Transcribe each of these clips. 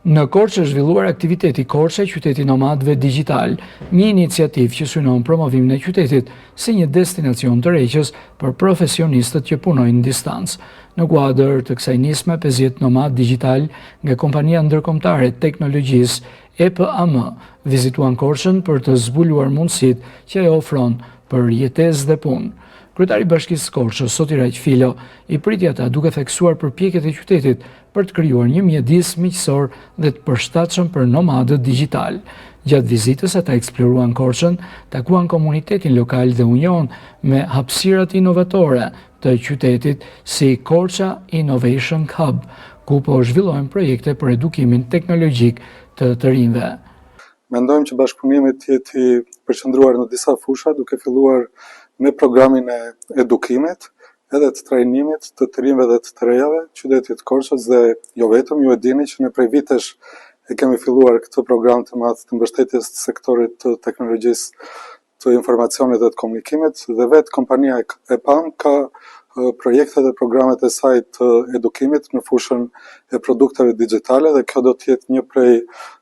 Në Korçë është zhvilluar aktiviteti Korça Qyteti i Nomadëve Digjitalë, një iniciativë që synon promovimin e qytetit si një destinacion tërheqës për profesionistët që punojnë në distancë. Në kuadër të kësaj nisme, 50 nomadë digjitalë nga kompania ndërkombëtare e teknologjisë EPAM vizituan Korçën për të zbuluar mundësitë që ajo ofron për jetesë dhe punë. Kryetari i Bashkisë së Korçës, Sotiraq Filo, i priti ata duke theksuar përpjekjet e qytetit për të krijuar një mjedis miqësor dhe të përshtatshëm për nomadët digjitalë. Gjatë vizitës ata eksploruan Korçën, takuan komunitetin lokal dhe u njohën me hapësirat inovatore të qytetit si Korça Innovation Hub, ku po zhvillohen projekte për edukimin teknologjik të të rinjve. Mendojmë që bashkëpunimi të jetë i përqendruar në disa fusha, duke filluar me programin e edukimit, edhe të trajnimit të të rinjve dhe të të rejave, qytetit të Korçës dhe jo vetëm, ju e dini që ne prej vitesh e kemi filluar këtë program të madh të mbështetjes të sektorit të teknologjisë të informacionit dhe të komunikimit dhe vetë kompania EPAM ka projektet dhe programet e saj të edukimit në fushën e produkteve dixhitale dhe kjo do të jetë një prej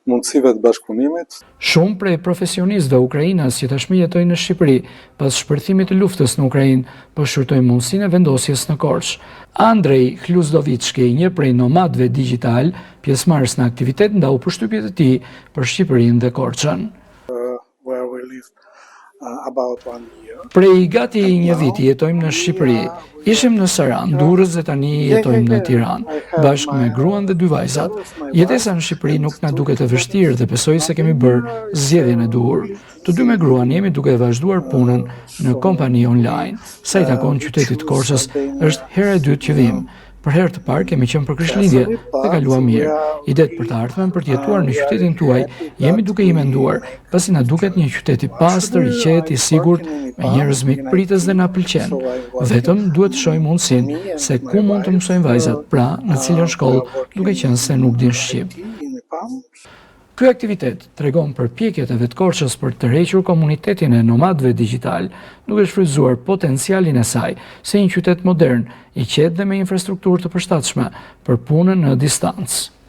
mundësive të bashkëpunimit. Shumë prej profesionistëve ukrainas që tashmë jetojnë në Shqipëri, pas shpërthimit të luftës në Ukrainë, po shqyrtojnë mundësinë e vendosjes në Korçë. Andrej Hluzdovicki, një prej nomadëve digjitalë, pjesëmarrës në aktivitet, ndau përshtypjet e tij për Shqipërinë dhe Korçën. Prej gati një viti jetojmë në Shqipëri. Ishim në Sarandë, Durrës dhe tani jetojmë në Tiranë, bashkë me gruan dhe dy vajzat. Jetesa në Shqipëri nuk na duket e vështirë dhe besoj se kemi bërë zgjedhjen e duhur. Të dy me gruan jemi duke vazhduar punën në kompani online. Sa i takon qytetit të Korçës, është hera e dytë që vijmë. Për herë të parë kemi qenë për Krishtlindje dhe kaluam mirë. Idetë për të ardhmen për të jetuar në qytetin tuaj jemi duke i menduar, pasi na duket një qytet i pastër, i qetë, i sigurt, me njerëz mikpritës dhe na pëlqen. Vetëm duhet të shohim mundësinë se ku mund të mësojnë vajzat, pra në cilën shkollë, duke qenë se nuk dinë shqip. Ky aktivitet tregon përpjekjet e vetë Korçës për të tërhequr komunitetin e nomadëve digjitalë, duke shfrytëzuar potencialin e saj si një qytet modern, i qetë dhe me infrastrukturë të përshtatshme për punën në distancë.